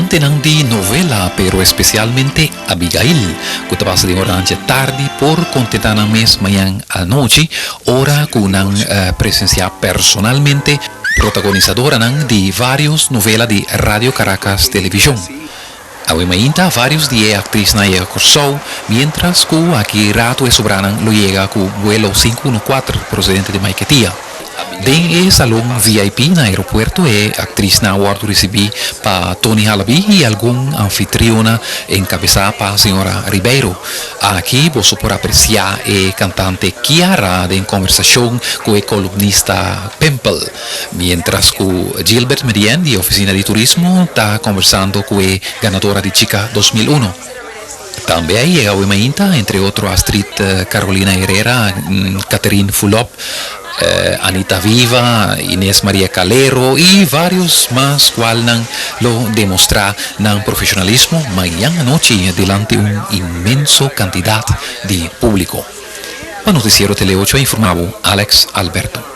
Amantenan di novela, pero especialmente Abigail, cu ta pasa den oranje tardi por contenta nan mes mañan anochi ora cu nan presencia personalmente protagonisadoranan di varios novela di Radio Caracas Television. Awe mainta varios di e actrisnan a yega Corsou, mientras cu aki rato e sobranan lo yega cu vuelo sinku uno kuater procedente di Maiquetía. Den e salon VIP na aeropuerto e actrisnan a wordo ricibi pa Tony Halaby y algun anfitriona encabesa pa señora Ribeiro. Aki boso por aprecia e cantante Kiara den conversacion cu e columnista Pimpel. Mientras cu Gilbert Merien di Oficina di Turismo ta conversando cu e ganadora di Chica 2001. Tambe a yega awe mainta, entre otro Astrid Carolina Herrera, Catherine Fulop, Anita Viva, Inés Maria Calero y varios mas cualnan lo demostra nan profesionalismo mañan anochi dilanti un inmenso cantidad di publico. Pa Noticiero Tele ocho a informa bo Alex Alberto.